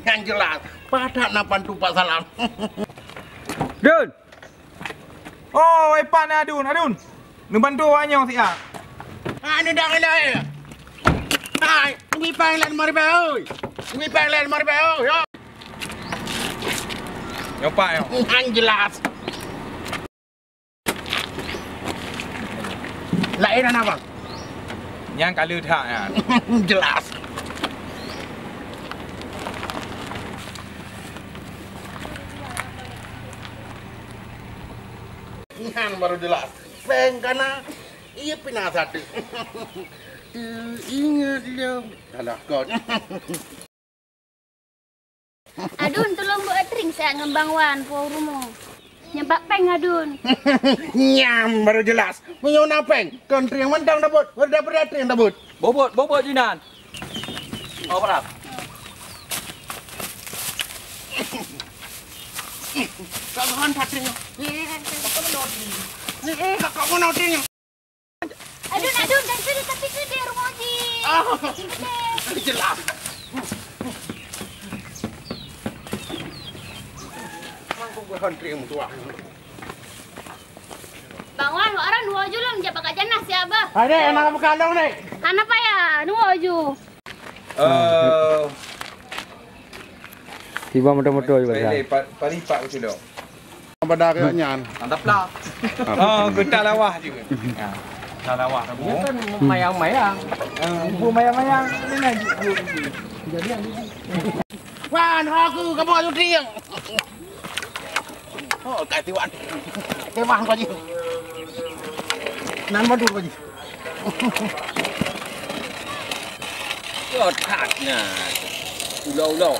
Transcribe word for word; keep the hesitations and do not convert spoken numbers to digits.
Nyang jeulaih, padat na pantu Pak Salam. Dun! Oh, Epan, Adun, Adun! Neubantu awak nyoe siat. Ah, ni dah kena, eh. Hai, ubé péng lhèe limong ribèe, oi. Ubé péng lhèe limong ribèe, oi. Yo. Nyoe, Pak, nyoe. Nyang jeulaih. Laén hana, Bang? Nyang ka le that nyan. Jeulaih. Nyan baru jeulaih. Péng ka na, ie pih na sateuk. Teuingat lom. Alah kon. Adun, tulông beuet tring siat ngon Bang Wan, po rumoh. Nyan bak péng, Adun. Nyan baru jeulaih. Meunyoe na péng, kon tring mantong tabeuet, beuet-beuet tring tabeuet. Bobot, bobot jinan. Oh, parah. Kak Wan that tring. Eh, eh, eh, kakak mana tring? Adun, Adun, dari sini tapi gede rumoh jih. Ah, gede. Jeulaih. Mangkuk gua hantri yang tua. Bang Wan, wak ron woe ju lom jak pakai janah siapa? Hai, Dek, anak bukan dong, Dek. Hana payah, nu woe ju. Eh, Tiba moto-moto juga. Pele, pa-, paling pak betul dok. Pada kayak nyan. Mantap lah. Oh, kita lawah juga. Ya. Kita lawah kamu. Dia kan mayang-mayang. Eh, bu mayang-mayang. Ini lagi. Jadi yang ini. Wan, aku kamu ayu tiang. Oh, kati Wan. Kemah kau ji. Nan badur kau ji. Yo that na. Ulo-ulo.